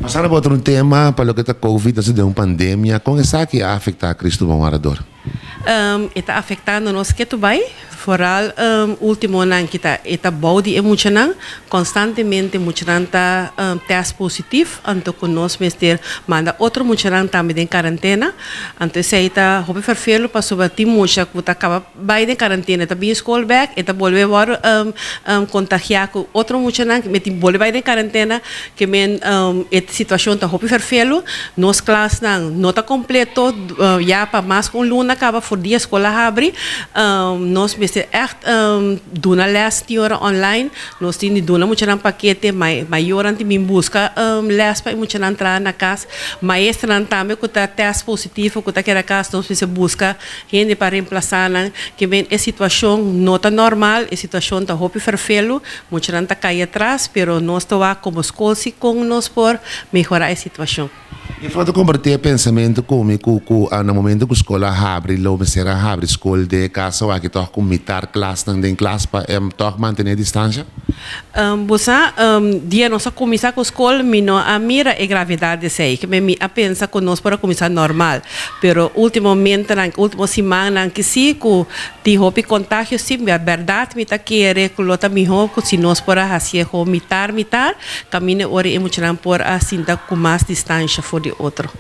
Pasando pa otro tema, pa loke ta Covid, nos den un pandemia, con esaki a afecta Cristo Bon Wardador? E ta afectando nos keto bay, vooral ultimo nan cu ta e ta bou di e muchanan, constantemente muchanan ta test positief, anto cu nos mester manda otro muchanan tambe den cuarentena. Anto esey ta hopi vervelo, pasobra tin mucha cu ta caba bay den cuarentena, ta bin school back, e ta bolbe wordo contagia cu otro muchanan, cu mester bolbe bay den cuarentena, kiermen e situacion ta hopi vervelo. Nos klasnan no ta completo ya pa mas cu un luna caba for di scol a habri. Nos mester echt duna les tin ora online, nos tin di duna muchanan pakete, mayornan tin bin busca les pa e muchanan traha na cas, maestronan tambe cu ta test positivo, cu ta keda cas, nos mester busca hende pa reemplasa nan. Kiermen e situacion no ta normal, e situacion ta hopi vervelo, muchanan ta cay atras, pero nos ta wak como scol si con nos por mehora e situacion. E falta comparti pensamento cu cu na momento cu scol a habri, lo mester a habri scol den cas aki toch cu mitar klas nan den klas pa toch mantene distancia? Bosa, dia nos a cuminsa cu scol, mi no a mira e gravedad di esey, kiermen mi a pensa cu nos por a cuminsa normal, pero ultimamente nan, ultimo siman cu si cu tin hopi contagio, si berdad mi ta kere cu lo ta miho cu si nos por a haci mitar mitar, caminda ora e muchanan por a sinta cu mas distancia for di otro.